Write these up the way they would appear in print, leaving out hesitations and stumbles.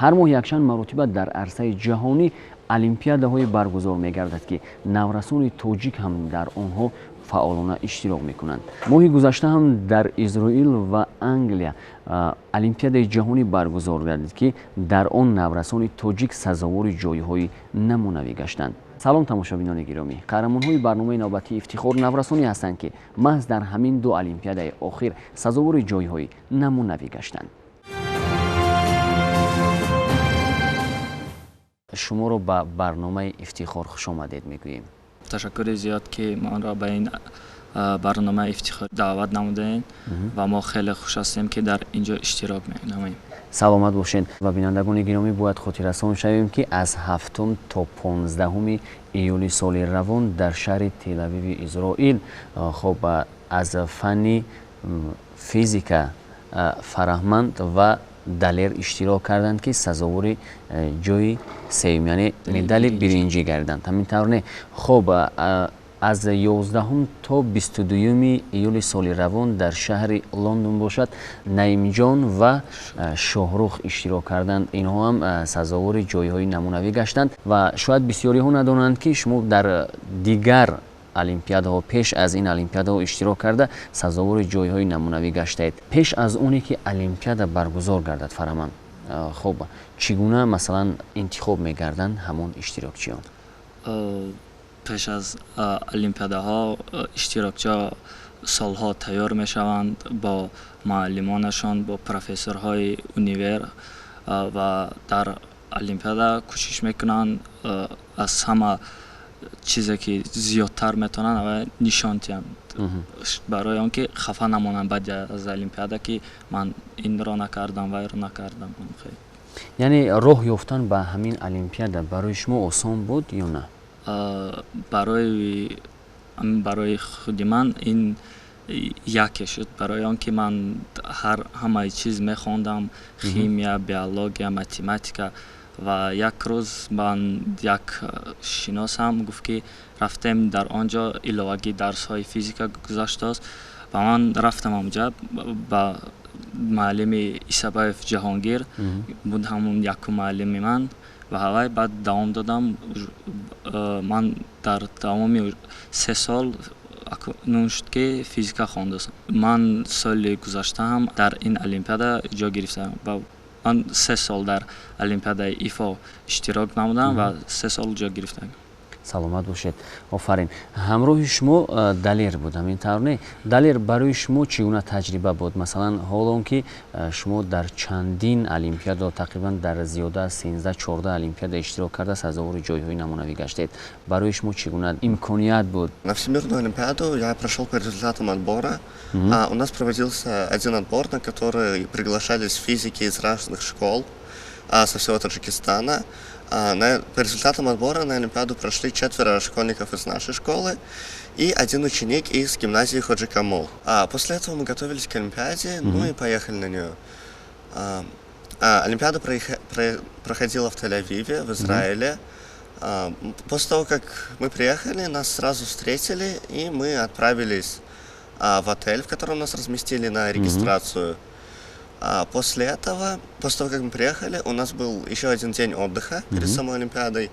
Ҳар моҳ якчанд маротиба дар арсаи ҷаҳонӣ олимпиадаҳое баргузор мегардад, ки наврасони тоҷик ҳам дар онҳо фаъолона иштирок мекунанд. Моҳи гузашта ҳам дар Изроил ва Англия олимпиадаи ҷаҳонӣ баргузор гардид, ки дар он наврасони тоҷик сазовори ҷойҳои намунавӣ гаштанд. Салом, тамошобинони гиромӣ! Қаҳрамонҳои барномаи навбатии «Ифтихор» наврасоне ҳастанд, ки маҳз дар ҳамин ду олимпиадаи охир сазовори ҷойҳои намунавӣ гаштанд. Шуморо ба барномаи «Ифтихор» хушомадед мегӯем. Ташаккури зиёд, ки моро ба ин барномаи «Ифтихор» даъват намудаед, ва мо хеле хуш ҳастем, ки дар ин ҷо иштирок менамоем. Саломат бошед. Ва бинандагони гиромӣ, бояд хотиррасон шавем, ки аз 7 то 15 июли соли равон дар шаҳри Телавиви Изроил, хоб, аз фанни физика Фараҳманд ва Далер иштирок карданд, ки сазовори ҷои сеюм, яъне медали биринҷӣ гардиданд. Ҳамин тавр, не? Хоб, аз 11 то 22 июли соли равон дар шаҳри Лондон бошад, Наимҷон ва Шоҳрух иштирок карданд. Инҳо ҳам сазовори ҷойҳои намунавӣ гаштанд. Ва шояд бисёриҳо надонанд, ки шумо дар дигар олимпиадаҳо, пеш аз ин олимпиадаҳо иштирок карда, сазовори ҷойҳои намунавӣ гаштаед. Пеш аз оне ки олимпиада баргузор гардад, Фараҳманд, хуб, чӣ гуна, масалан, интихоб мегарданд ҳамон иштирокчиён? Пеш аз олимпиадаҳо иштирокчиҳо солҳо тайёр мешаванд бо муаллимонашон, бо профессорҳои универ, ва дар олимпиада кӯшиш мекунанд аз ҳама чизе ки зиёдтар метавонанд ва нишон диҳанд, барои он ки хафа намонанд баъди аз олимпиада, ки ман инро накардам, вайро накардам. Яъне роҳ ёфтан ба ҳамин олимпиада барои шумо осон буд ё на? Барои худи ман ин яке шуд, барои он ки ман ҳар ҳамаи чиз мехондам: химия, биология, математика. Ва як рӯз ман як шиносам гуфт, ки рафтем, дар он ҷо иловагӣ дарсҳои физика гузаштааст, ва ман рафтам онҷа ба муаллими Исабаев Ҷаҳонгир буд, ҳамун якум муаллими ман, ва ҳавай баъд давом додам. Ман дар давоми 3 сол акнун шуд, ки физика хондастам. Ман соли гузашта ҳам дар ин олимпиада ҷой гирифтам ва ман 3 сол дар олимпиадаи ИФО иштирок намудам ва 3 сол ҷой гирифтам. Саломат бошед, офарин. Ҳамроҳи шумо Далер буд, ҳамин тавр, не? Далер, барои шумо чӣ гуна таҷриба буд, масалан, ҳоло он ки шумо дар чандин олимпиада, тақрибан дар зиёда аз 13-14 олимпиада иштирок карда, сазовори ҷойҳои намунавӣ гаштед? Барои шумо чӣ гуна имконият буд? На Всемирную олимпиаду я прошел по результатам отбора. У нас проводился один отбор, на который приглашались физики из разных школ со всего Таджикистана. По результатам отбора на Олимпиаду прошли четверо школьников из нашей школы и один ученик из гимназии Ходжи Камол. После этого мы готовились к Олимпиаде, ну и поехали на нее. Олимпиада проходила в Тель-Авиве, в Израиле. После того, как мы приехали, нас сразу встретили, и мы отправились в отель, в котором нас разместили на регистрацию. После этого, после того, как мы приехали, у нас был еще один день отдыха перед самой Олимпиадой,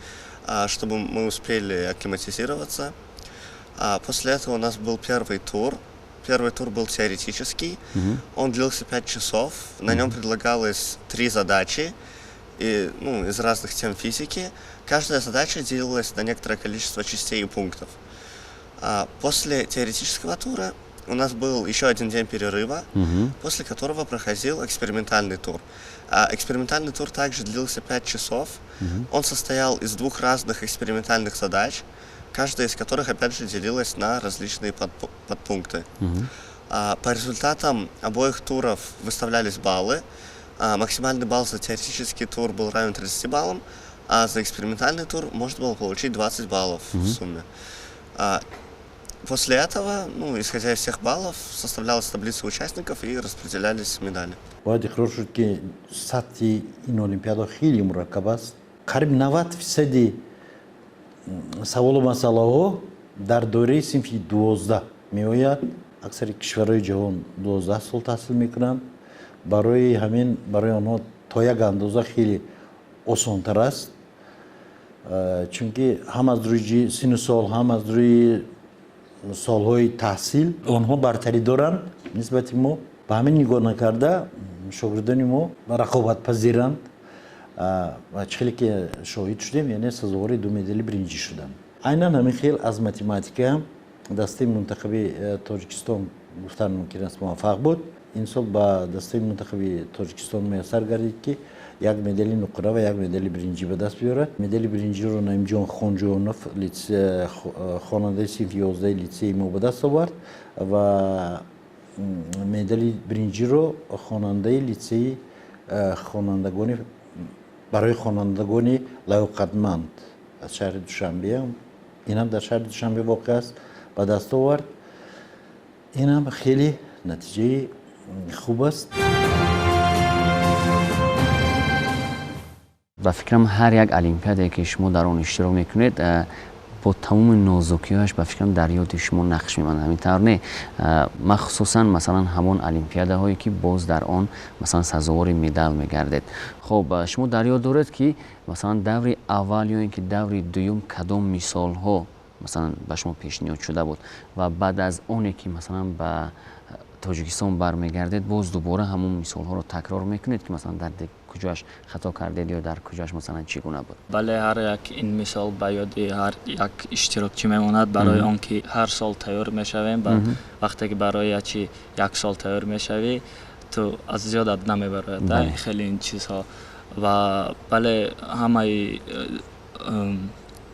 чтобы мы успели акклиматизироваться. После этого у нас был первый тур. Первый тур был теоретический. Он длился 5 часов. На нем предлагалось три задачи и, ну, из разных тем физики. Каждая задача делилась на некоторое количество частей и пунктов. После теоретического тура у нас был еще один день перерыва, после которого проходил экспериментальный тур. Экспериментальный тур также длился 5 часов. Он состоял из двух разных экспериментальных задач, каждая из которых, опять же, делилась на различные подпункты. По результатам обоих туров выставлялись баллы. Максимальный балл за теоретический тур был равен 30 баллам, а за экспериментальный тур можно было получить 20 баллов в сумме. После этого, ну, исходя из всех баллов, составлялась таблица участников и распределялись медали. Бояд иқрор шуд, ки сатҳи ин олимпиада хеле мураккаб аст. Қариб 90 фисади саволу масъалаҳо дар доираи синфи 12 меояд. Аксари кишварҳои ҷаҳон 12 сол таҳсил мекунанд, барои ҳамин барои онҳо то як андоза хеле Осонтар аст, чунки ҳам аз рӯи синну сол, ҳам аз рӯи солҳои таҳсил онҳо бартарӣ доранд нисбати мо. Ба ҳамин нигоҳ накарда, шогирдони мо рақобатпазиранд ва чӣ хеле ки шоҳид шудем, яъне сазовори ду медали биринҷӣ шуданд. Айнан ҳамин хел аз математика ҳам дастаи мунтахаби Тоҷикистон, гуфтан мумкин аст, муваффақ буд. Ин сол ба дастаи мунтахаби Тоҷикистон муяссар гардид, ки як медали нуқра ва як медали биринҷӣ ба даст биёрад. Медали биринҷиро Наимҷон Хонҷонов, хонандаи синфи 11-и литсеи мо, ба даст овард ва медали биринҷиро хонандаи литсеи хонандагони барои хонандагони лаёқатманд аз шаҳри Душанбе, инам дар шаҳри Душанбе воқеъ аст, ба даст овард. Инам хеле натиҷаи хуб аст. Ба фикрам, ҳар як олимпиадае, ки шумо дар он иштирок мекунед, бо тамоми нозукиҳояш, ба фикрам, дар ёди шумо нақш мемонад. Ҳамин тавр не? Махсусан, масалан, ҳамон олимпиадаҳое, ки боз дар он, масалан, сазовори медал мегардед. Хуб, шумо дар ёд доред, ки, масалан, даври аввал ё ин ки даври дуюм кадом мисолҳо, масалан, ба шумо пешниҳод шуда буд ва баъд аз оне ки, масалан, ба Тоҷикистон бармегардед, боз дубора ҳамон мисолҳоро такрор мекунед, ки, масалан, дар куҷоаш хато кардед ё дар куҷоаш, масалан, чӣ гуна буд? Бале, ҳар як ин мисол ба ёди ҳар як иштирокчӣ мемонад, барои он ки ҳар сол тайёр мешавем ва вақте ки барои ячи як сол тайёр мешавӣ, ту аз зиёдат намебарояд хеле ин чизҳо. Ва бале, ҳамаи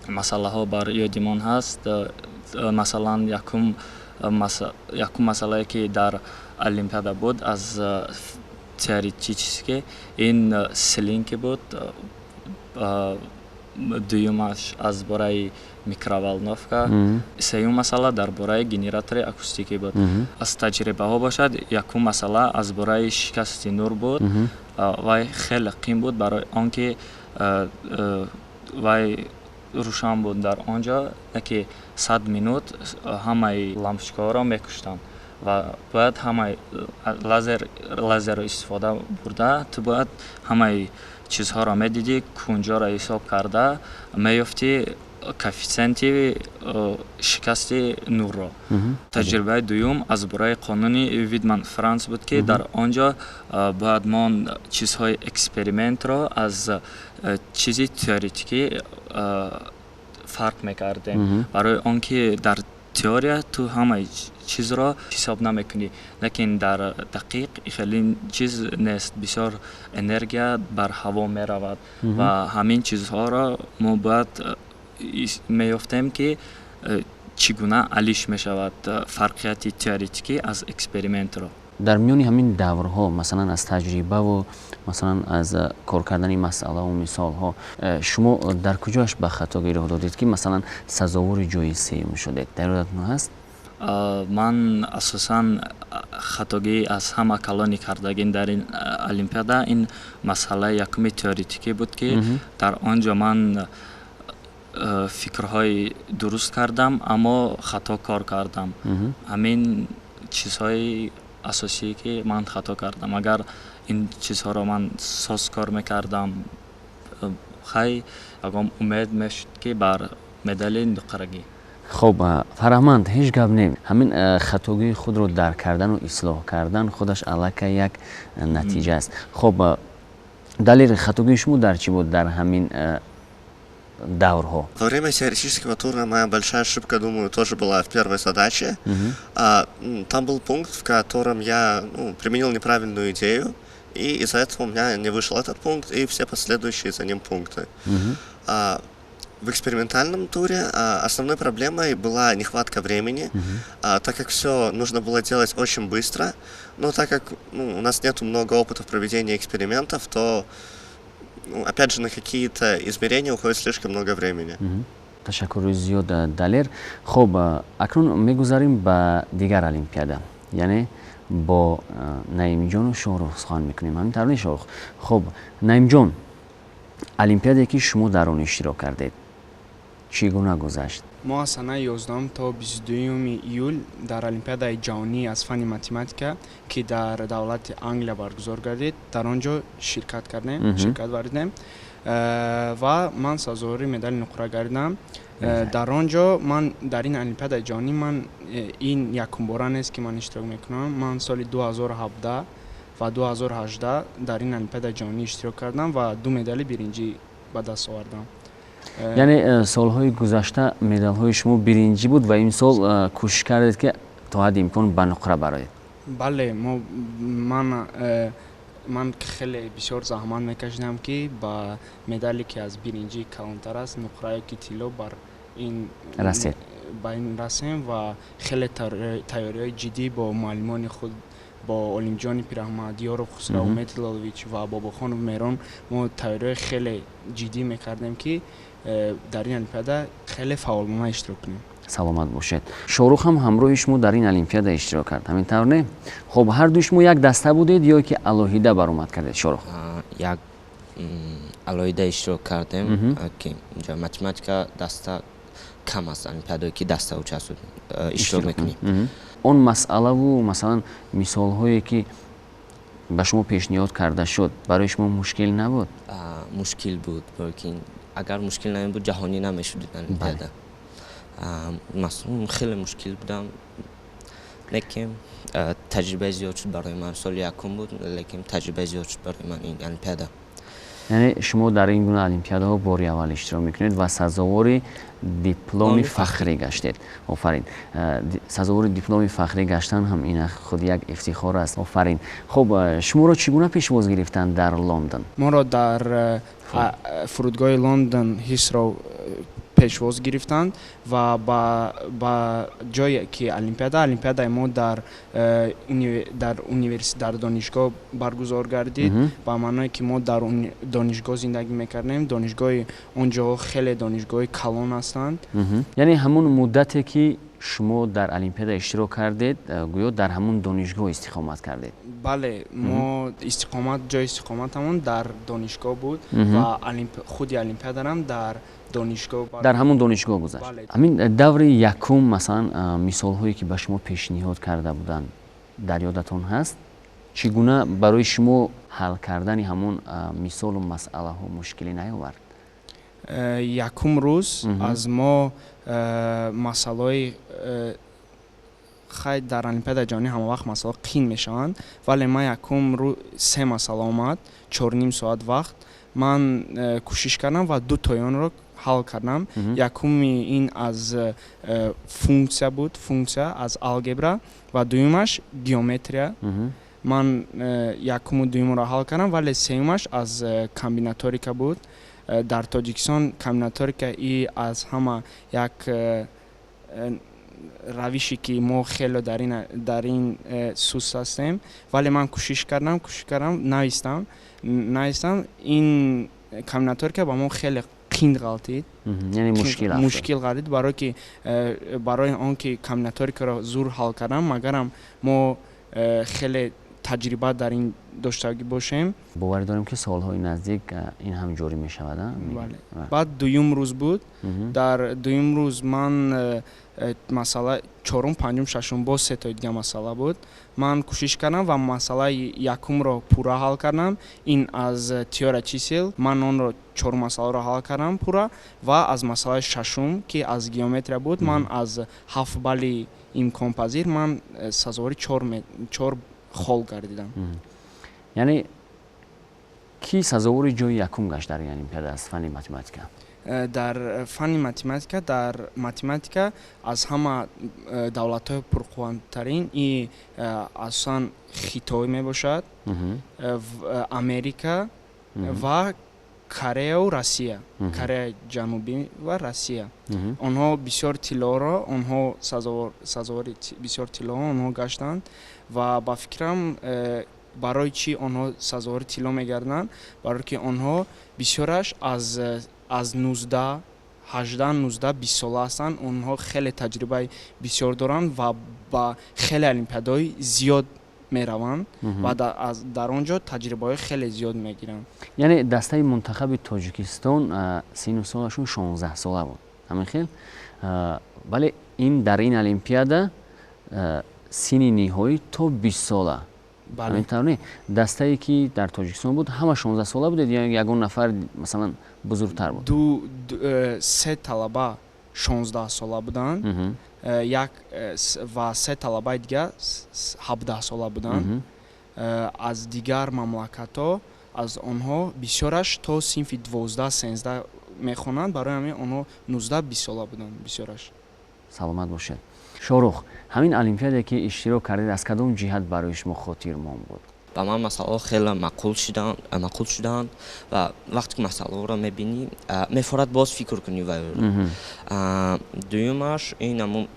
масъалаҳо бар ёдимон ҳаст. Масалан, якум масъалае, ки дар олимпиада буд аз теоретически, ин слинки буд, дуюмаш аз бораи микроволновка, сеюм масъала дар бораи генератори акустикӣ буд. Аз таҷрибаҳо бошад, якум масъала аз бораи шикасти нур буд. Вай хеле қин буд, барои он ки вай рӯшан буд дар он ҷо, яке 100 минут ҳамаи лампочкаҳоро мекуштанд ва бояд ҳамаи лазерро истифода бурда, ту бояд ҳамаи чизҳоро медидӣ, кунҷоро ҳисоб карда меёфтӣ коэффисиенти шикасти нурро. Таҷрибаи дуюм аз бораи қонуни Видман Франц буд, ки дар он ҷо бояд мо чизҳои экспериментро аз чизи теоретикӣ фарқ мекардем, барои он ки дар теория ту ҳамаи чизро ҳисоб намекунӣ, лекин дар дақиқ хеле чиз нест, бисёр энергия бар ҳаво меравад ва ҳамин чизҳоро мо бояд меёфтем, ки чӣ гуна алиш мешавад фарқияти теоретикӣ аз экспериментро. Дар миёни ҳамин даврҳо, масалан, аз таҷрибаву, масалан, аз кор кардани масъалаву мисолҳо, шумо дар куҷоаш ба хатогӣ роҳ додед, ки, масалан, сазовори ҷои сеюм шудед? Дар ёдатон ҳаст? Ман асосан хатогӣ аз ҳама калони кардагин дар ин олимпиада ин масъалаи якуми теоретикӣ буд, ки дар он ҷо ман фикрҳои дуруст кардам, аммо хато кор кардам. Ҳамин чизҳои асосие, ки ман хато кардам. Агар ин чизҳоро ман соз кор мекардам, хай, ягон умед мешуд, ки бар медали нуқрагӣ. Хуб, Фараҳманд, ҳеҷ гап не. Ҳамин хатогии худро дарк кардану ислоҳ кардан худаш аллакай як натиҷа аст. Хуб, Далер, хатогии шумо дар чӣ буд дар ҳамин даврҳо? Во время теоретического тура моя большая ошибка, думаю, тоже была в первой задаче. Там был пункт, в котором я, ну, применил неправильную идею, и из-за этого у меня не вышел этот пункт и все последующие за ним пункты. В экспериментальном туре основной проблемой была нехватка времени, так как все нужно было делать очень быстро, но так как, ну, у нас нет много опыта в проведении экспериментов, то, ну, опять же, на какие-то измерения уходит слишком много времени. Ташаккури зиёд, Далер. Хуб, акнун мегузарем ба дигар олимпиада, яъне бо Наимҷону Шоҳрух сухан мекунем. Ҳамин тавр не, Шоҳрух? Хуб, Наимҷон, олимпиаде, ки шумо дар он иштирок кардед, чӣ гуна гузашт? Мо аз санаи 11 то 22 июл дар олимпиадаи ҷаҳонӣ аз фанни математика, ки дар давлати Англия баргузор гардид, дар он ҷо ширкат кардем, ширкат варзидем. Ва ман сазовори медали нуқра гардидам. Дар он ҷо ман дар ин Олимпиадаи ҷаҳонӣ ман ин якумбора нест, ки ман иштирок мекунам. Ман соли 2017 ва 2018 дар ин Олимпиадаи ҷаҳонӣ иштирок кардам ва ду медали биринҷӣ ба даст овардам. Яъне солҳои гузашта медалҳои шумо биринҷӣ буд ва имсол кӯшиш кардед, ки то ҳадди имкон ба нуқра бароед. Бале, ман хеле бисёр заҳмат мекашидам, ки ба медале, ки аз биринҷӣ калонтар аст, нуқра ё ки тилло, бар ин расед. Ба ин расем ва хеле тайёриҳои ҷиддӣ бо муаллимони худ, бо Олимҷони Пираҳмад, Ёров Хусрав Метилович ва Бобохонов Мерон мо тайёриҳои хеле ҷиддӣ мекардем, ки дар ин олимпиада хеле фаъолона иштирок кунем. Саломат бошед. Шорух ҳам ҳамроҳи шумо дар ин олимпиада иштирок кард, ҳамин тавр не? Хуб, ҳардуи шумо як даста будед ё ки алоҳида баромад кардед, Шорух? Як алоҳида иштирок кардем, ки инҷа математика даста кам аст, олимпиадое ки даста участвует, иштирок мекунем. Он масъалаву масалан мисолҳое, ки ба шумо пешниҳод карда шуд, барои шумо мушкил набуд? Мушкил буд, лекин агар мушкил намебуд, ҷаҳонӣ намешуд олимпиада. Хеле мушкил будам, лекин таҷрибаи зиёд шуд барои ман. Соли якум буд, лекин таҷрибаи зиёд шуд барои ман ин олимпиада. Яъне шумо дар ин гуна олимпиадаҳо бори аввал иштирок мекунед ва сазовори дипломи фахрӣ гаштед. Офарин! Сазовори дипломи фахрӣ гаштан ҳам ин худ як ифтихор аст. Офарин! Хуб, шуморо чӣ гуна пешвоз гирифтанд дар Лондон? Моро дар фурудгоҳи Лондон Ҳисроу пешвоз гирифтанд ва ба ҷое ки олимпиадаи мо дар донишгоҳ баргузор гардид, ба маъное ки мо дар донишгоҳ зиндагӣ мекардем. Донишгоҳи он ҷоҳо хеле донишгоҳи калон ҳастанд. Яъне ҳамун муддате, ки шумо дар олимпиада иштирок кардед, гӯё дар ҳамун донишгоҳ истиқомат кардед? Бале, мо истиқомат, ҷои истиқоматамон дар донишгоҳ буд ва худи олимпиадарам дар донишгоҳ. Дар ҳамун донишгоҳ гузашт. Ҳамин даври якум, масалан, мисолҳое, ки ба шумо пешниҳод карда буданд, дар ёдатон ҳаст? Чӣ гуна барои шумо ҳал кардани ҳамун мисолу масъалаҳо мушкилӣ наёвард? Якум рӯз аз мо масъалаҳои хай, дар олимпиадаи ҷаҳонӣ ҳамавақт масъалаҳо қин мешаванд, вале ман якум рӯз се масъала омад, 4,5 соат вақт, ман кӯшиш кардам ва ду тои онро ҳал кардам. Якуми ин аз функсия буд, функсия аз алгебра, ва дуюмаш геометрия. Ман якуму дуюмро ҳал кардам, вале сеюмаш аз комбинаторика буд. Дар Тоҷикистон комбинаторика и аз ҳама як равише, ки мо хеле дар ин суст ҳастем, вале ман кӯшиш кардам, навистам. Ин комбинаторика ба мо хеле қин ғалтид. Мушкил ғалтид, барое ки барои он ки комбинаторикаро зур ҳал кардам, магарам мо хеле таҷриба дар ин доштагӣ бошем. Боварӣ дорем, ки солҳои наздик ин ҳам ҷорӣ мешавад. Баъд дуюм рӯз буд. Дар дуюм рӯз ман масъала чорум, панҷум, шашум, боз сетои дига масъала буд. Ман кӯшиш кардам ва масъалаи якумро пурра ҳал кардам. Ин аз теория чисел. Ман онро, чор масъаларо ҳал кардам пурра ва аз масъалаи шашум, ки аз геометрия буд, ман аз 7 балли имконпазир ман сазовори чор хол гардидам. Яъне кӣ сазовори ҷои якум гашт дар ин олимпиада аз фанни математика? Дар фанни математика, дар математика аз ҳама давлатҳои пурқувваттарин и асосан Хитой мебошад, Америка ва Кореяу Россия, Кореяи Ҷанубӣ ва Россия. Онҳо бисёр тиллоро, онҳо сазовори бисёр тиллоҳо онҳо гаштанд. Ва ба фикрам, барои чӣ онҳо сазовори тилло мегарданд? Барое ки онҳо бисёраш аз 19, 18, 19, 20 сола ҳастанд. Онҳо хеле таҷрибаи бисёр доранд ва ба хеле олимпиадаҳои зиёд мераванд ва дар он ҷо таҷрибаҳои хеле зиёд мегиранд. Яъне дастаи мунтахаби Тоҷикистон сину солашон 16 сола буд, ҳамин хел? Вале ин дар ин олимпиада синни ниҳоӣ то 20 сола. Ҳамин тавр не? Дастае ки дар Тоҷикистон буд, ҳама 16 сола будед ё ягон нафар, масалан, бузургтар буд? Се талаба 16 сола буданд, як ва се талабаи дигар 17 сола буданд. Аз дигар мамлакатҳо аз онҳо бисёраш то синфи 12-13 мехонанд, барои ҳамин онҳо 19-20 сола буданд бисёраш. Саломат бошед. Шорух, ҳамин олимпиаде ки иштирок кардед, аз кадом ҷиҳат барои шумо хотирмон буд? Ба ман масъалаҳо хеле маъқул шуданд ва вақте ки масъалаҳоро мебинӣ, мефорад боз фикр кунӣ. Ва дуюмаш ин ҳамун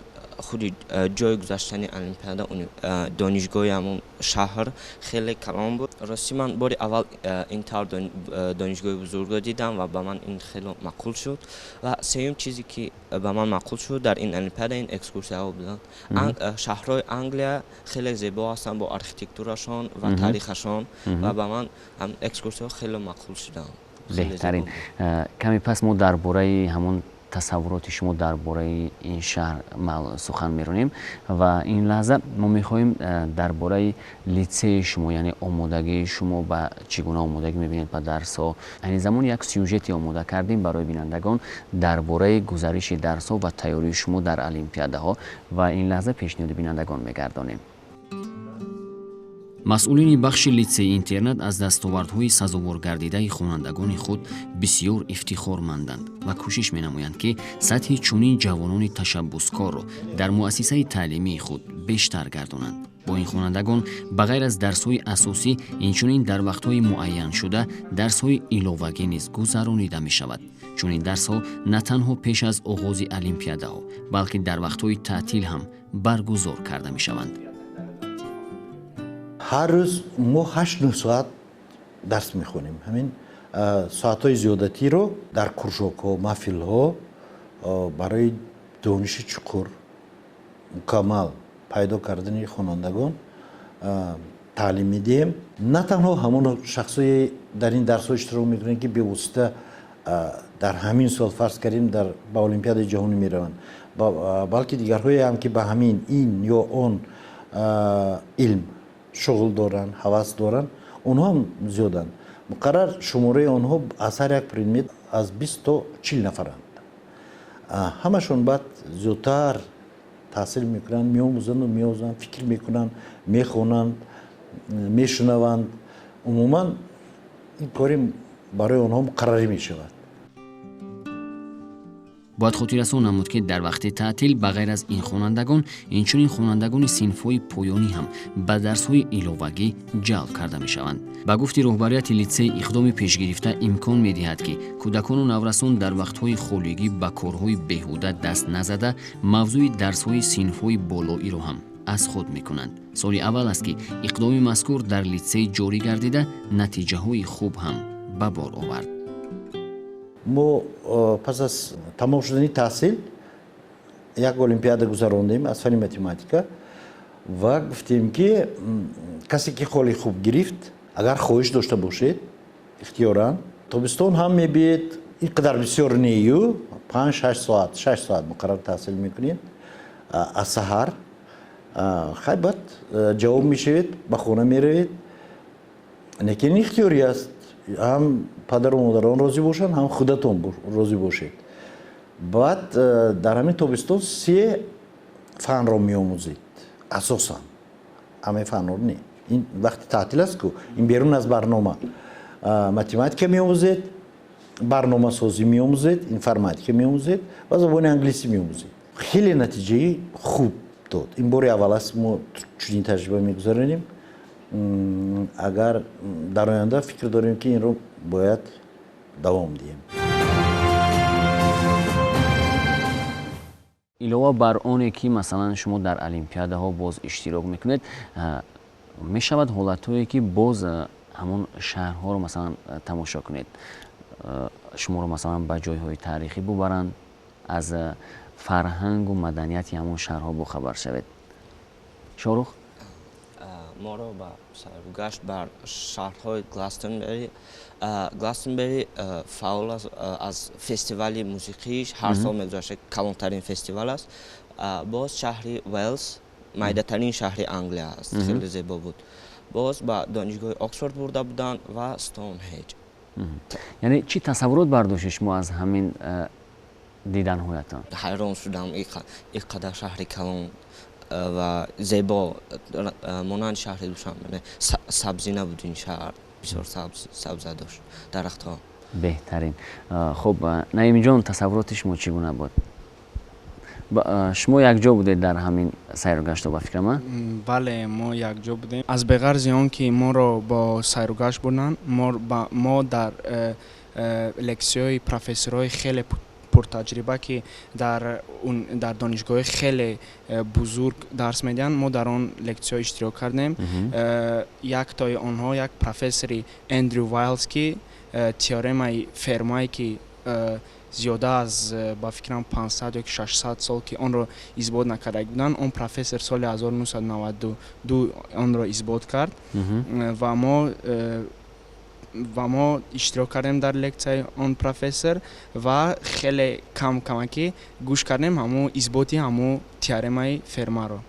худи ҷои гузаштани олимпиада, донишгоҳи ҳамун шаҳр хеле калон буд. Рости, ман бори аввал ин тавр донишгоҳи бузургро дидам ва ба ман ин хеле маъқул шуд. Ва сеюм чизе ки ба ман маъқул шуд дар ин олимпиада, ин экскурсияҳо буданд. Шаҳрҳои Англия хеле зебо ҳастанд бо архитектурашон ва таърихашон ва ба ман экскурсияҳо хеле маъқул шуданд. Беҳтарин. Каме пас мо дар бораи ҳамон тасаввуроти шумо дар бораи ин шаҳр сухан меронем ва ин лаҳза мо мехоҳем дар бораи литсеи шумо, яъне омодагии шумо, ба чӣ гуна омодагӣ мебинед ба дарсҳо. Айни замон як сюжете омода кардем барои бинандагон дар бораи гузариши дарсҳо ва тайёрии шумо дар олимпиадаҳо ва ин лаҳза пешниҳоди бинандагон мегардонем. Масъулини бахши литсеи интернат аз дастовардҳои сазоворгардидаи хонандагони худ бисёр ифтихорманданд ва кӯшиш менамоянд, ки сатҳи чунин ҷавонони ташаббускорро дар муассисаи таълимии худ бештар гардонанд. Бо ин хонандагон ба ғайр аз дарсҳои асосӣ, инчунин дар вақтҳои муайяншуда дарсҳои иловагӣ низ гузаронида мешавад. Чунин дарсҳо на танҳо пеш аз оғози олимпиадаҳо, балки дар вақтҳои таътил ҳам баргузор карда мешаванд. Ҳар рӯз мо 8-9 соат дарс мехонем. Ҳамин соатҳои зиёдатиро дар кружокҳо, маҳфилҳо барои дониши чуқур мукаммал пайдо кардани хонандагон таълим медиҳем. На танҳо ҳамон шахсое дар ин дарсҳо иштирок мекунанд, ки бевосита дар ҳамин сол, фарз кардем, ба олимпиадаи ҷаҳонӣ мераванд, балки дигарҳое ҳам, ки ба ҳамин ин ё он илм шуғл доранд, ҳавас доранд, онҳо ҳам зиёданд. Муқаррар шумораи онҳо аз ҳар як предмет аз 20 то 40 нафаранд. Ҳамашон баъд зиёдтар таҳсил мекунанд, меомӯзанду меомӯзанд, фикр мекунанд, мехонанд, мешунаванд. Умуман ин кори барои онҳо муқаррарӣ мешавад. Бояд хотиррасон намуд, ки дар вақти таътил ба ғайр аз ин хонандагон, инчунин хонандагони синфҳои поёнӣ ҳам ба дарсҳои иловагӣ ҷалб карда мешаванд. Ба гуфти роҳбарияти литсей, иқдоми пешгирифта имкон медиҳад, ки кӯдакону наврасон дар вақтҳои холигӣ ба корҳои беҳуда даст назада, мавзӯи дарсҳои синфҳои болоиро ҳам аз худ мекунанд. Соли аввал аст, ки иқдоми мазкур дар литсей ҷорӣ гардида, натиҷаҳои хуб ҳам ба бор овард. Мо пас аз тамом шудани таҳсил як олимпиада гузарондем аз фанни математика ва гуфтем, ки касе ки холи хуб гирифт, агар хоҳиш дошта бошед, ихтиёран тобистон ҳам мебиед, ин қадар бисёр нею, 5-6 соат, 6 соат муқаррар таҳсил мекунед аз саҳар, хай, баъд ҷавоб мешавед, ба хона меравед, лекин ихтиёрӣ аст, ҳам падару модарон розӣ бошанд, ҳам худатон розӣ бошед. Баъд дар ҳамин тобистон се фанро меомӯзед, асосан ҳамаи фанҳоро не, ин вақти таътил аст ку, ин берун аз барнома. Математика меомӯзед, барномасозӣ меомӯзед, информатика меомӯзед ва забони англисӣ меомӯзед. Хеле натиҷаи хуб дод. Ин бори аввал аст, мо чунин таҷриба мегузаронем. Агар дар оянда фикр дорем, ки инро бояд давом диҳем. Илова бар оне ки, масалан, шумо дар олимпиадаҳо боз иштирок мекунед, мешавад ҳолатҳое, ки боз ҳамон шаҳрҳоро, масалан, тамошо кунед, шуморо, масалан, ба ҷойҳои таърихӣ бубаранд, аз фарҳангу маданияти ҳамон шаҳрҳо бохабар шавед. Шорух? Моро ба сайругашт бар шаҳрҳои Гластонбери. Гластонбери фаъол аст аз фестивали мусиқиш, ҳар сол мегузашта, калонтарин фестивал аст. Боз шаҳри Уэлс, майдатарин шаҳри Англия аст, хеле зебо буд. Боз ба донишгоҳи Оксфорд бурда буданд ва Стоунҳеҷ. Яъне чӣ тасаввурот бардоштед шумо аз ҳамин диданҳоятон? Ҳайрон шудам, ин қадар шаҳри калон ва зебо, монанди шаҳри Душанбе сабзӣ набуд. Ин шаҳр бисёр сабза дошт, дарахтҳо. Беҳтарин. Хуб, Наимҷон, тасаввуроти шумо чӣ гуна буд? Шумо якҷо будед дар ҳамин сайругашто, ба фикрам? Бале, мо якҷо будем. Аз беғарзи он ки моро бо сайругашт бурданд, мо дар лексияҳои профессорҳои хеле пуртаҷриба, ки дар донишгоҳҳои хеле бузург дарс медиҳанд, мо дар он лексияҳо иштирок кардем. Яктои онҳо як профессори Эндрю Вайлз, ки теоремаи Фермае, ки зиёда аз, ба фикрам, 500 ё 600 сол ки онро исбот накарда буданд, он профессор соли 1992 онро исбот кард ва мо иштирок кардем дар лексияи он профессор ва хеле кам камакӣ гӯш кардем ҳамун исботи ҳамун теоремаи Фермаро.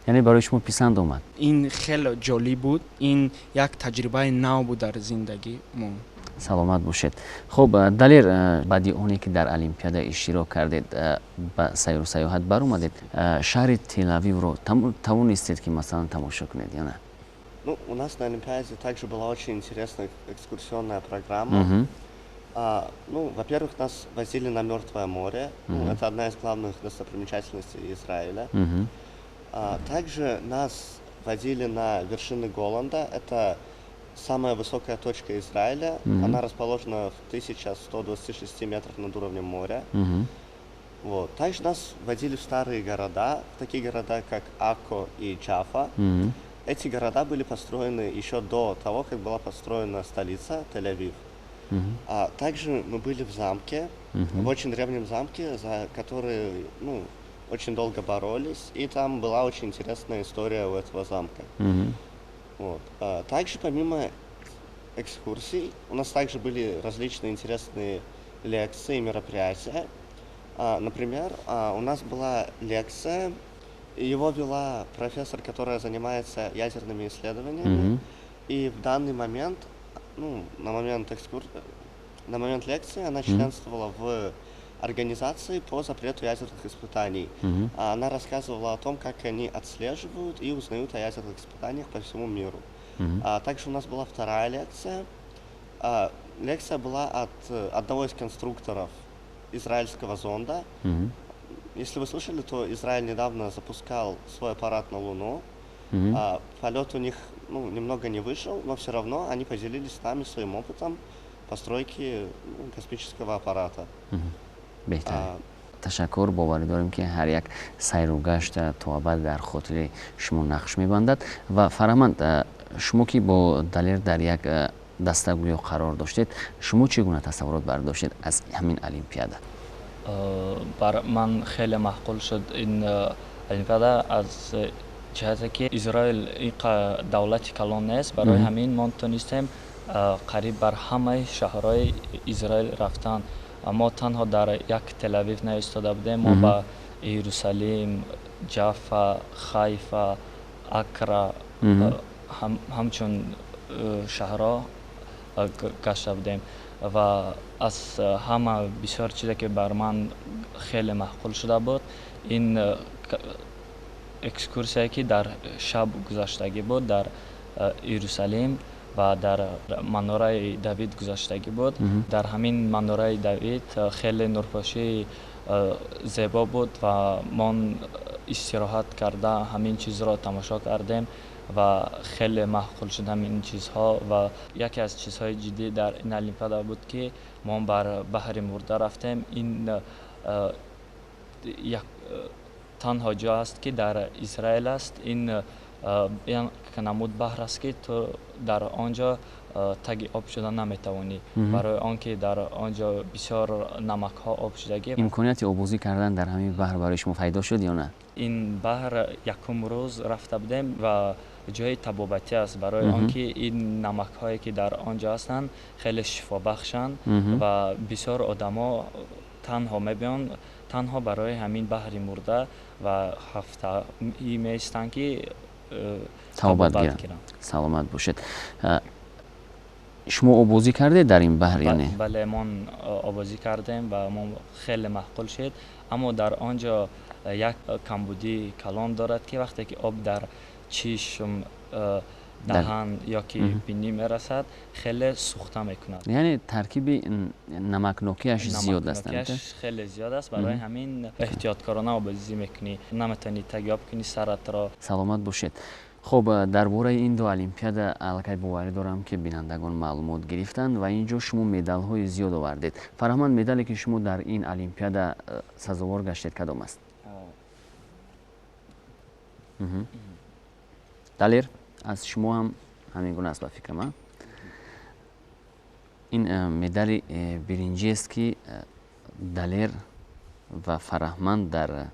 Яъне барои шумо писанд омад? Ин хеле ҷолиб буд, ин як таҷрибаи нав буд дар зиндагии мо. Саломат бошед. Хуб, Далер, баъди оне ки дар олимпиада иштирок кардед, ба сайру саёҳат баромадед, шаҳри Телавивро тавонистед ки, масалан, тамошо кунед ё на? Ну, у нас на Олимпиаде также была очень интересная экскурсионная программа. Ну, во-первых, нас возили на Мертвое море. Ну, это одна из главных достопримечательностей Израиля. Также нас водили на вершины Голанда. Это самая высокая точка Израиля. Она расположена в 1126 метрах над уровнем моря. Вот. Также нас водили в старые города, в такие города, как Акко и Джафа. Эти города были построены еще до того, как была построена столица Тель-Авив. А также мы были в замке, в очень древнем замке, за который, ну, очень долго боролись, и там была очень интересная история у этого замка. Вот. А также помимо экскурсий у нас также были различные интересные лекции и мероприятия. Например, у нас была лекция, его вела профессор, которая занимается ядерными исследованиями. И в данный момент, ну, на момент лекции она членствовала в организации по запрету ядерных испытаний. Она рассказывала о том, как они отслеживают и узнают о ядерных испытаниях по всему миру. А также у нас была вторая лекция. Лекция была от одного из конструкторов израильского зонда. Если вы слышали, то Израиль недавно запускал свой аппарат на Луну. Полет у них, ну, немного не вышел, но все равно они поделились с нами своим опытом постройки, ну, космического аппарата. Беҳтарин, ташаккур. Боварӣ дорем, ки ҳар як сайру гашт то абад дар хотири шумо нақш мебандад. Ва Фараманд, шумо ки бо Далер дар як даста гӯё қарор доштед, шумо чӣ гуна тасаввурот бардоштед аз ҳамин олимпиада? Бар ман хеле маъқул шуд ин олимпиада, аз ҷиҳате ки Израил ин давлати калон нест, барои ҳамин мо тонистем қариб бар ҳамаи шаҳрҳои Израил рафтан. Мо танҳо дар як Телавив наистода будем, мо ба Иерусалим, Ҷафа, Хайфа, Акра, ҳамчун шаҳрҳо гашта будем. Ва аз ҳама бисёр чизе ки бар ман хеле маъқул шуда буд, ин экскурсияе ки дар шаб гузаштагӣ буд дар Иерусалим ва дар Манораи Давид гузаштагӣ буд. Дар ҳамин Манораи Давид хеле нурпошии зебо буд ва мо истироҳат карда, ҳамин чизро тамошо кардем ва хеле маъқул шуд ҳамин чизҳо. Ва яке аз чизҳои ҷиддӣ дар ин олимпиада буд, ки мо бар Баҳри Мурда рафтем. Ин як танҳо ҷо аст, ки дар Израил аст. Ин як намуд баҳр аст, ки ту дар он ҷо таги об шуда наметавонӣ, барои он ки дар он ҷо бисёр намакҳо об шудагӣ. Имконияти обозӣ кардан дар ҳамин баҳр барои шумо пайдо шуд ё на? Ин баҳр якум рӯз рафта будем ва ҷои табобатӣ аст, барои он ки ин намакҳое ки дар он ҷо ҳастанд, хеле шифобахшанд ва бисёр одамо танҳо мебиёнд танҳо барои ҳамин Баҳри Мурда ва ҳафтаи меистанд, ки Табобат гиранд. Саломат бошед. Шумо обозӣ кардед дар ин баҳр ё не? Бале, мон обозӣ кардем ва мо хеле маъқул шуд, аммо дар он ҷо як камбудии калон дорад, ки вақте ки об дар чишм, даҳан ё ки бинӣ мерасад, хеле сӯхта мекунад. Яъне таркиби намакнокиаш зиёд аст. Намакнокиаш хеле зиёд аст, барои ҳамин эҳтиёткорона обозӣ мекунӣ, наметавонӣ тагёб кунӣ саратро. Саломат бошед. Хуб, дар бораи ин ду олимпиада аллакай боварӣ дорам, ки бинандагон маълумот гирифтанд ва ин ҷо шумо медалҳои зиёд овардед. Фараҳманд, медале, ки шумо дар ин олимпиада сазовор гаштед, кадом аст? Далер, аз шумо ҳам ҳамин гуна аст ба фикрам. Ин медали биринҷиест, ки Далер ва Фараҳманд дар,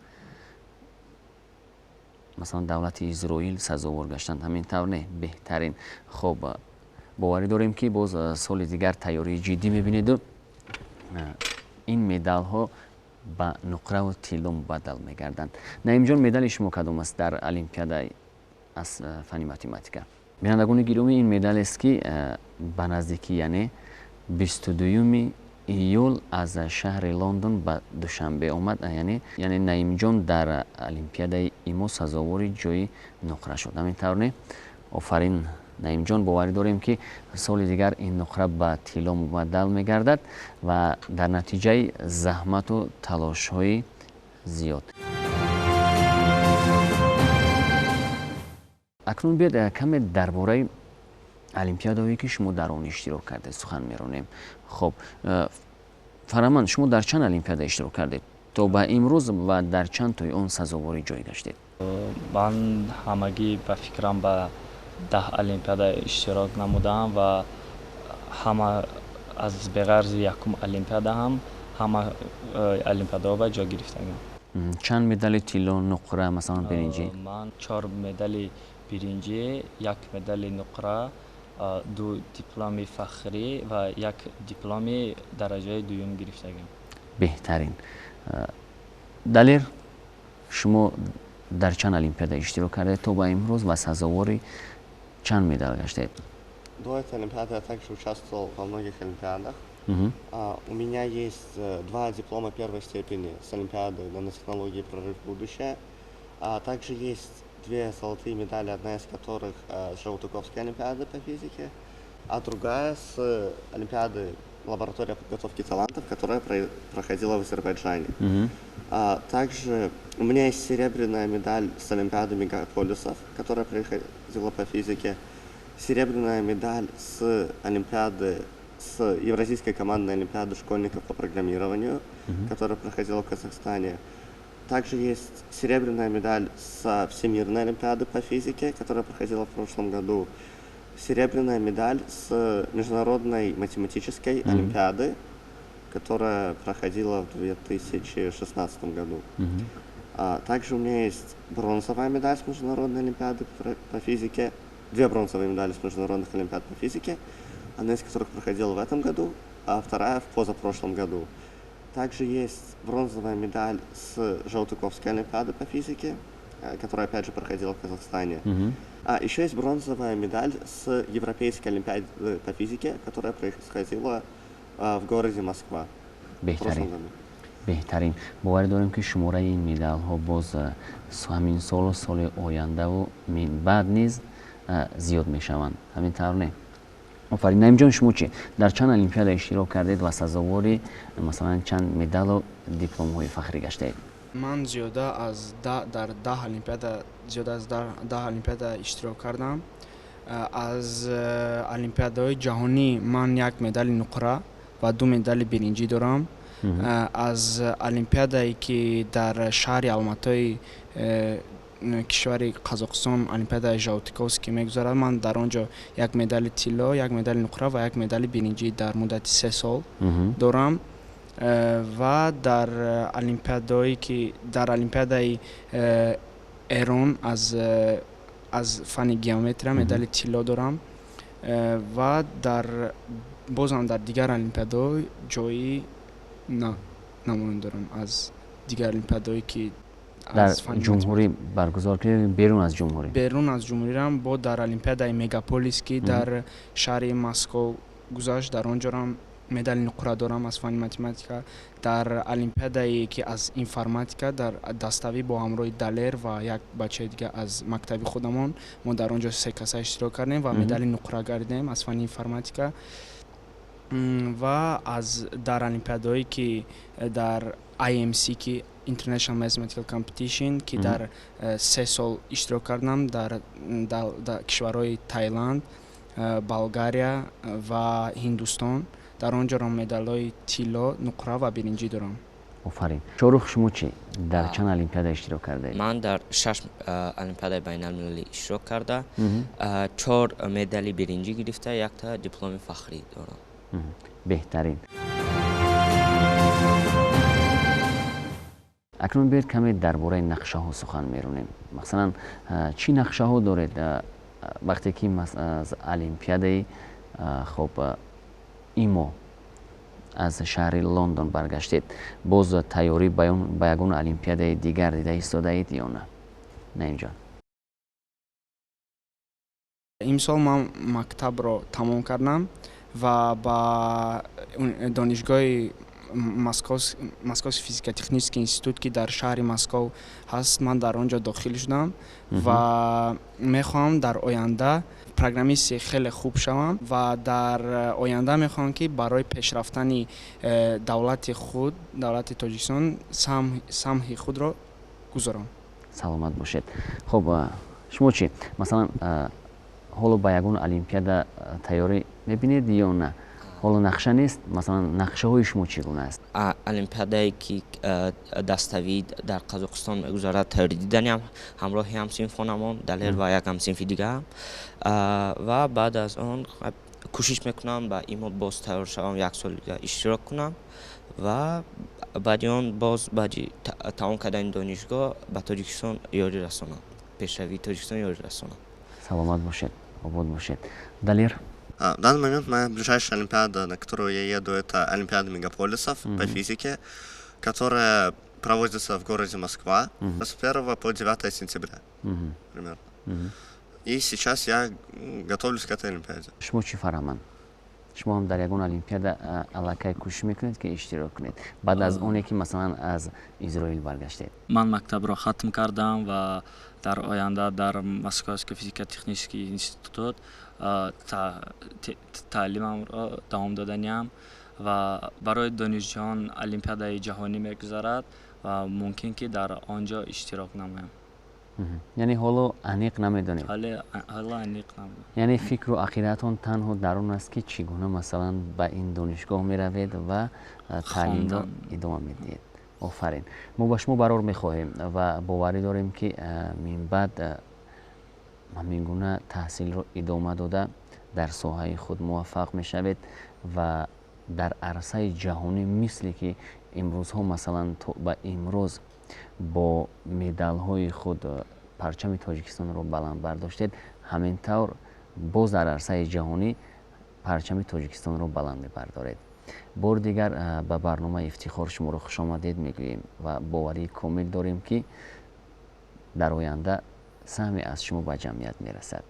масалан, давлати Изроил сазовор гаштанд. Ҳамин тавр, не? Беҳтарин. Хуб, боварӣ дорем, ки боз соли дигар тайёрии ҷиддӣ мебинеду ин медалҳо ба нуқраву тилло мубаддал мегарданд. Наимҷон, медали шумо кадом аст дар олимпиада аз фанни математика? Бинандагони гиромӣ, ин медалест, ки ба наздикӣ, яъне 22-юми июл, аз шаҳри Лондон ба Душанбе омад. Яъне Наимҷон дар олимпиадаи имо сазовори ҷои нуқра шуд. Ҳамин тавр, не? Офарин, Наимҷон. Боварӣ дорем, ки соли дигар ин нуқра ба тилло мубаддал мегардад ва дар натиҷаи заҳмату талошҳои зиёд. Акнун биёед, каме дар бораи олимпиадаҳое, ки шумо дар он иштирок кардед, сухан меронем. Хуб, Фараҳманд, шумо дар чанд олимпиада иштирок кардед то ба имрӯз ва дар чанд тои он сазовори ҷой гаштед? Ман ҳамагӣ, ба фикрам, ба 10 олимпиада иштирок намудаам ва ҳама, аз беғарзи якум олимпиада ҳам, ҳама олимпиадаҳо ба ҷой гирифтагам. Чанд медали тилло, нуқра, масалан, биринҷӣ? Ман чор медали биринҷӣ, як медали нуқра, ду дипломи фахрӣ ва як дипломи дараҷаи дуюм гирифтагам. Беҳтарин. Далер, шумо дар чанд олимпиада иштирок кардед то ба имрӯз ва сазовори чанд медал гаштед? До этой олимпиады я также участвовал во многих олимпиадах. У меня есть два диплома первой степени с олимпиады нанотехнологии «Прорыв в будущее». А также есть две золотые медали, одна из которых с Жаутыковской олимпиады по физике, а другая с олимпиады «Лаборатория подготовки талантов», которая проходила в Азербайджане. Также у меня есть серебряная медаль с олимпиады мегаполисов, которая проходила по физике, серебряная медаль с олимпиады, с Евразийской командной олимпиады школьников по программированию, которая проходила в Казахстане. Также есть серебряная медаль со Всемирной олимпиады по физике, которая проходила в прошлом году. Серебряная медаль с Международной математической олимпиады, которая проходила в 2016 году. Также у меня есть бронзовая медаль с Международной олимпиады по физике, две бронзовые медали с Международных олимпиад по физике, одна из которых проходила в этом году, а вторая в позапрошлом году. Также есть бронзовая медаль с Жаутыковской олимпиады по физике, которая опять же проходила в Казахстане. А еще есть бронзовая медаль с Европейской олимпиады по физике, которая происходила в городе Москва в прошлом году. Беҳтарин. Боварӣ дорем, ки шумораи ин медалҳо боз ҳамин солу соли ояндаву минбаъд низ зиёд мешаванд. Ҳамин тавр, не? Офарин. Наимҷон, шумо чӣ, дар чанд олимпиада иштирок кардед ва сазовори, масалан, чанд медалу дипломҳои фахрӣ гаштаед? Ман зиёда аз дар 10 олимпиада, зиёда аз 10 олимпиада иштирок кардам. Аз олимпиадаҳои ҷаҳонӣ ман як медали нуқра ва ду медали биринҷӣ дорам. Аз олимпиадае, ки дар шаҳри Алматои кишвари Қазоқистон, олимпиадаи Жаутыковский мегузарад, ман дар он ҷо як медали тилло, як медали нуқра ва як медали биринҷӣ дар муддати 3 сол дорам. Ва дар олимпиадаое ки дар олимпиадаи Эрон аз фанни геометрия медали тилло дорам ва дар бозам дар дигар олимпиадаҳо ҷои намоён дорам, аз дигар олимпиадаое, ки Дар ҷумҳурӣ баргузор кардед, берун аз ҷумҳурӣ? Берун аз ҷумҳурирам бо дар олимпиадаи Мегаполис, ки дар шаҳри Москов гузашт, дар он ҷорам медали нуқра дорам аз фанни математика. Дар олимпиадае ки аз информатика дар даставӣ бо ҳамроҳи Далер ва як бачаи дига аз мактаби худамон мо дар он ҷо се каса иштирок кардем ва медали нуқра гардидем аз фанни информатика. Ва аз дар олимпиадаҳое ки дар IMC, ки International Mathematical Competition, ки дар 3 сол иштирок кардам дар кишварҳои Таиланд, Болгария ва Ҳиндустон, дар он ҷоро медалҳои тилло, нуқра ва биринҷӣ дорам. Офарин. Шоҳрух, шумо чӣ? Дар чанд олимпиада иштирок кардаед? Ман дар 6 олимпиадаи байналмилалӣ иштирок карда, 4 медали биринҷӣ гирифта, якта дипломи фахрӣ дорам. Беҳтарин. Акнун биёед каме дар бораи нақшаҳо сухан меронем. Масалан, чӣ нақшаҳо доред вақте ки аз олимпиадаи хоб ИМО аз шаҳри Лондон баргаштед, боз тайёрӣ ба ягон олимпиадаи дигар дида истодаед ё на? Наимҷон. Имсол ман мактабро тамом кардам ва ба донишгоҳи Московский физико-технический институт, ки дар шаҳри Москов ҳаст, ман дар он ҷо дохил шудам ва мехоҳам дар оянда программисти хеле хуб шавам ва дар оянда мехоҳам, ки барои пешрафтани давлати худ, давлати Тоҷикистон, самҳи худро гузорам. Саломат бошед. Хуб, шумо чӣ? Масалан, ҳоло ба ягон олимпиада тайёрӣ мебинед ё на? Ҳоло нақша нест? Масалан, нақшаҳои шумо чӣ гуна аст? Олимпиадае ки даставӣ дар Қазоқистон мегузарад, тайёрӣ диданиам ҳамроҳи ҳамсинфонамон Далер ва як ҳамсинфи дигаам, ва баъд аз он кӯшиш мекунам ба ИМО боз тайёр шавам, як сол дига иштирок кунам ва баъди он боз баъди тамом кардани донишгоҳ ба Тоҷикистон ёрӣ расонам, пешравии Тоҷикистон ёрӣ расонам. Саломат бошед, обод бошед. Далер? В данный момент моя ближайшая олимпиада, на которую я еду, это Олимпиада мегаполисов по физике, которая проводится в городе Москва с 1 по 9 сентября примерно. И сейчас я готовлюсь к этой олимпиаде. Шумо чӣ, Фарҳаманд? Шумо ҳам дар ягон олимпиада аллакай кӯшиш мекунед, ки иштирок кунед баъд аз оне ки масалан аз Изроил баргаштед? Ман мактабро хатм кардам ва дар оянда дар Московский физико-технический институт таълимамро давом доданиам ва барои донишҷӯён олимпиадаи ҷаҳонӣ мегузарад ва мумкин ки дар он ҷо иштирок намоям. Яъне ҳоло аниқ намедонед? Ҳоло аниқ намедонам. Яъне фикру ақидаатон танҳо дар он аст, ки чӣ гуна масалан ба ин донишгоҳ меравед ва таълимро идома медиҳед. Офарин. Мо ба шумо барор мехоҳем ва боварӣ дорем, ки минбаъд ҳамин гуна таҳсилро идома дода дар соҳаи худ муваффақ мешавед ва дар арсаи ҷаҳонӣ, мисле ки имрӯзҳо масалан ба имрӯз бо медалҳои худ парчами Тоҷикистонро баланд бардоштед, ҳамин тавр боз дар арсаи ҷаҳонӣ парчами Тоҷикистонро баланд мебардоред. Бори дигар ба барномаи Ифтихор шуморо хушомадед мегӯем ва боварии комил дорем, ки дар оянда саҳме аз шумо ба ҷамъият мерасад.